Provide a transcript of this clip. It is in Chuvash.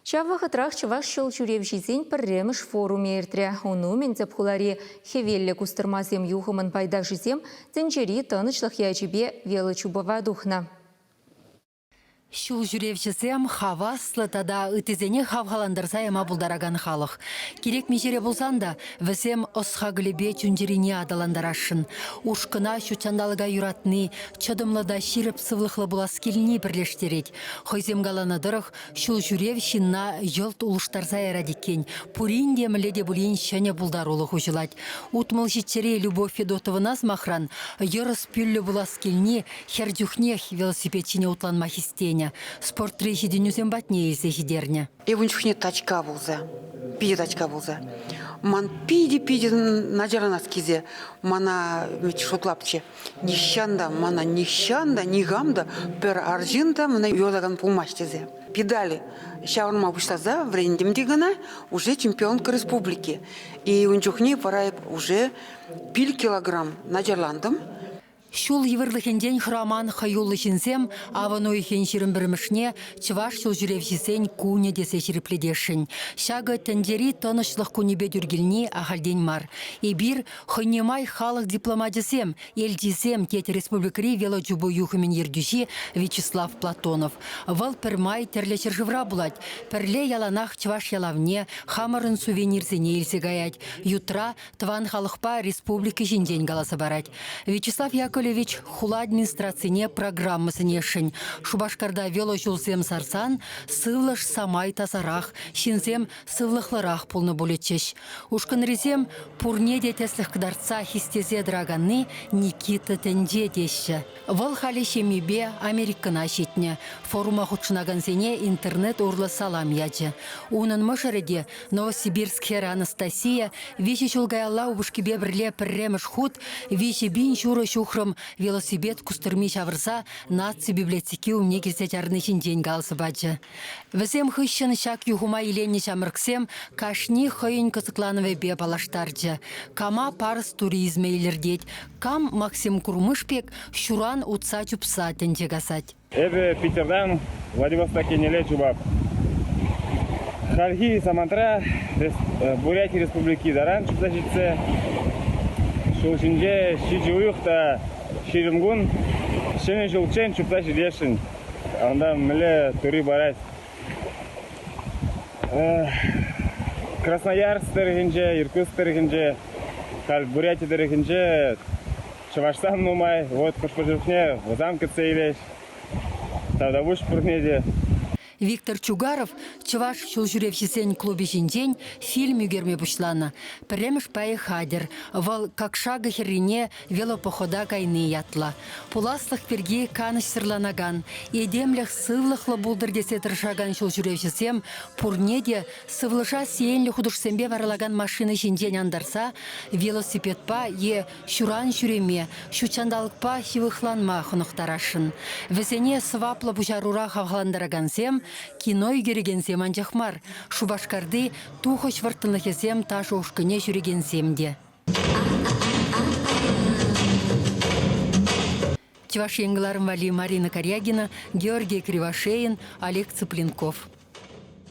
Ҫав вӑхӑтрах чӑваш ҫул ҫӳревҫисен пӗрремӗш форумӗ иртрӗ. Ун умӗн тӗп хулари Хӗвеллӗ кустӑрмасем юхӑмӑн пайташӗсем тӗнчери тӑнӑҫлӑх ячӗпе велочупӑва тухнӑ. Ҫул ҫӳревҫӗсем хаваслӑ тата ыттисене хавхалантарса яма пултаракан халӑх. Кирек миҫере пулсан та вӗсем ӑс-хакӑлӗпе чун-чӗрине аталантарасшӑн. Ушкӑна ҫут ҫанталӑка юратни, чӑтӑмлӑ та ҫирӗп сывлӑхлӑ пулас килни пӗрлештерет. Хӑйсем каланӑ тӑрӑх, ҫул ҫӳрев ҫынна йӑлт улӑштарса ярать иккен. Пурин те мӗнле те пулин ҫӗнӗ пултарулӑх уҫӑлать. 60 ҫиччӗри Любовь Федотовӑна, сӑмахран, йӑрӑс пӳллӗ пулас килни Хӗр чухнех велосипед ҫине утланма хистенӗ, спортри ҫитӗнӳсем патне илсе ҫитернӗ. Эп ун чухне тачка пулса, питӗ тачка пулса. Ман питӗ-питӗ начарланас килсе мана шутлапчӗ. Нихҫан та мана нихҫан та никам та пӗр арҫын та мана юратакан пулмасть тесе. Педаль ҫаврӑнма пуҫласа вӗрентӗм те кӑна уже чемпионка республики. И ун чухне вара эп уже пил килограмм начарлантӑм. Ҫул йывӑрлӑхӗнчен хӑраман хӑюллӑ ҫынсем авӑн уйӑхӗн 21-мӗшне Чӑваш ҫулҫӳревҫисен кунӗ тесе ҫирӗплетесшӗн. Ҫакӑ тӗнчери тӑнӑҫлӑх кунӗпе тӳр килни ахальтен мар. Эпир хӑйне май халӑх дипломачӗсем, элчисем, тет республикӑри велочупу юхӑмӗн ертӳҫи Вячеслав Платонов. Вӑл пӗрмай тӗрлӗ ҫӗршывра пулать. Пӗрле яланах чӑваш ялавне, хамӑрӑн сувенирсене илсе каять. Ютра тӑван халӑхпа республика ҫинчен каласа парать. Вячеслав Яковлевич хула администрацине программа сӗнесшӗн. Шупашкарта велоҫулсем сарсан сывлӑш самай тасарах, ҫынсем сывлӑхлӑрах пулнӑ пулӗччӗҫ. Ушкӑнрисем пурне те тӗслӗх кӑтартса хистесе тӑраканни Никита Тӗнче теҫҫӗ. Вӑл халӗ ҫемйипе Америкӑна ҫитнӗ. Форума хутшӑнакансене интернет урлӑ салам ячӗ. Унӑн мӑшӑрӗ те Новосибирск хӗрӗ Анастасия виҫӗ ҫул каялла упӑшкипе пӗрле пӗрремӗш хут 3 000 ҫурӑ ҫухрӑм велосипед кустӑрми ҫавӑрса наци библиотеки умне килсе чарни ҫинчен каласа пачӗ. Вӗсем хыҫҫӑн ҫак юхӑма иленнӗ ҫамрӑксем кашни хӑйӗн кӑсӑкланӑвӗпе паллаштарчӗ. Кама парӑс туризмӗ илӗртет, кам Максим Курмыш пек ҫуран утса-чупса тӗнче касать. Эпӗ Питертан Владивосток еннелле чупап. Хальхи самантра Буряти Республики таран чупса ҫитсе ҫул ҫинче ҫичӗ уйӑх та 20 кун Ҫӗнӗ ҫулччен чупса ҫитесшӗн. Унта мӗнле тури парать. Красноярск тӑрӑхӗнче, Иркутск тӑрӑхӗнче, халь Буряти тӑрӑхӗнче Чӑвашсем нумай, вот хӑш-пӗр чухне вӑсам кӗтсе илеҫ. Тавтапуҫ пурне те. Виктор Чугаров чӑваш ҫулҫӳревҫисен клубӗ ҫинчен фильм ӳкерме пуҫланӑ. Пӗрремӗш пайӗ хатӗр. Вӑл Кокшага хӗррине велопохода кайни ятлӑ. Пуласлӑх пирки канӑҫсӑрланакан, этемлӗх сывлӑхлӑ пултӑр тесе тӑрӑшакан ҫулҫӳревҫӗсем пурне те сывлӑша сиенлӗ хутӑшсемпе варалакан машина ҫинчен антарса велосипедпа е ҫуран ҫӳреме, ҫутҫанталӑкпа ҫывӑхланма хӑнӑхтарасшӑн. Вӗсене сӑваплӑ пуҫарура хавхалантаракансем кино ӳкерекенсем анчах мар, Шупашкарти Тухӑҫ вӑрттӑнлӑхӗсем ташӑ ушкӑнне ҫӳрекенсем те. Чӑваш Ен кӑларӑм валли Марина Карягина, Георгий Кривошеин, Олег Цыпленков.